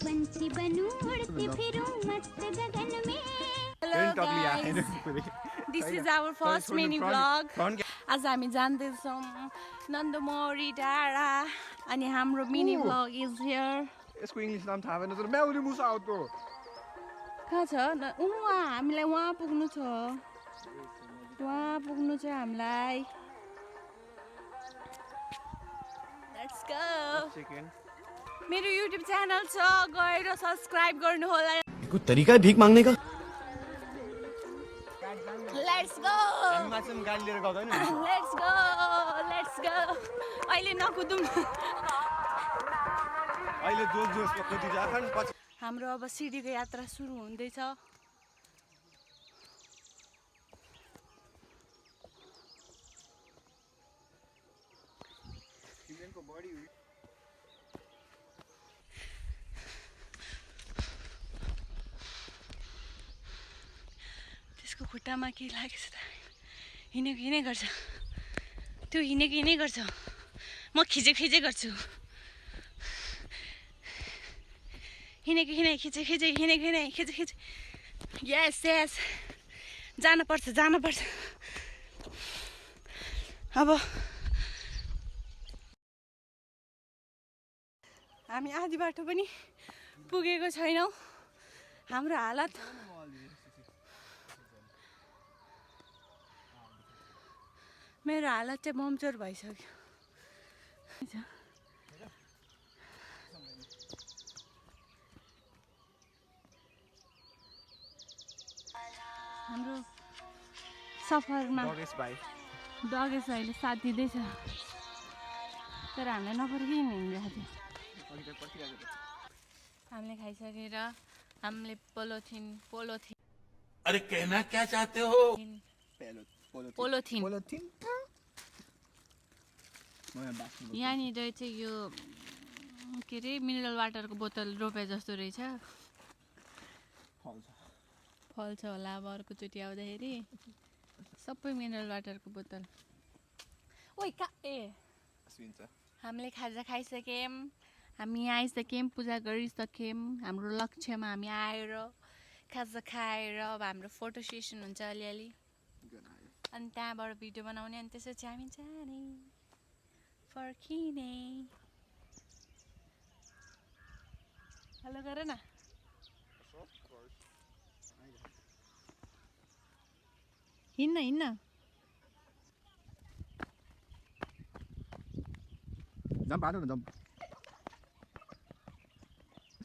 पंछी बनूं उड़ती फिरूं मस्त गगन में। Hello guys, this is our first mini vlog. आज हामी जाँदैछौँ नन्दमोरी डाँडा अनि हाम्रो मिनी vlog is here. यसको इंग्लिश नाम थाहा भएन तर म्याउली मुसा आउतो कहाँ छ हामीलाई वहाँ पुग्नु छ हामीलाई लेट्स गो मेरो YouTube च्यानल छ गएर सब्स्क्राइब गर्नु होला कुछ तरीका है भीख मांगने का लेट्स गो माछम गाडी लिएर गदैन लेट्स गो अहिले नकुदौँ अहिले जोस जोसमा कुदी जाखन पछि हाम्रो अब सिडीको यात्रा सुरु हुँदैछ तिमीको बडी त्यसको खुट्टामा के लागेछ त हिँडे गर्छ त्यो हिँडे गर्छ म खिचे गर्छु हिँडे खिचे यस जान पर्छ अब हामी आधी बाटो पनि पुगेको छैनौँ हाम्रो हालत मेरो हालत चाहिँ मम्चोर भइसक्यो हाम्रो सफरमा डगेश भाइले साथ दिँदैछ तर हामीलाई नपर्खी हिँडिरहेको थियो हामीले खाइसकेर हामीले पोलोथिन अरे कहना क्या चाहते हो पोलोथिन यहाँनिर चाहिँ यो के अरे मिनरल वाटरको बोतल रोपे जस्तो रहेछ फल्छ होला अब अर्कोचोटि आउँदाखेरि सबै मिनरल वाटरको बोतल हामीले खाजा खाइसक्यौँ हामी यहाँ आइसक्यौँ पूजा गरिसक्यौँ हाम्रो लक्ष्यमा हामी आएर खाजा खाएर अब हाम्रो फोटो सेसन हुन्छ अलिअलि अनि त्यहाँबाट भिडियो बनाउने अनि त्यसपछि हामी जाने फर्किने हेलो गर न हिँड्न जम्प हाल्नु न जम्प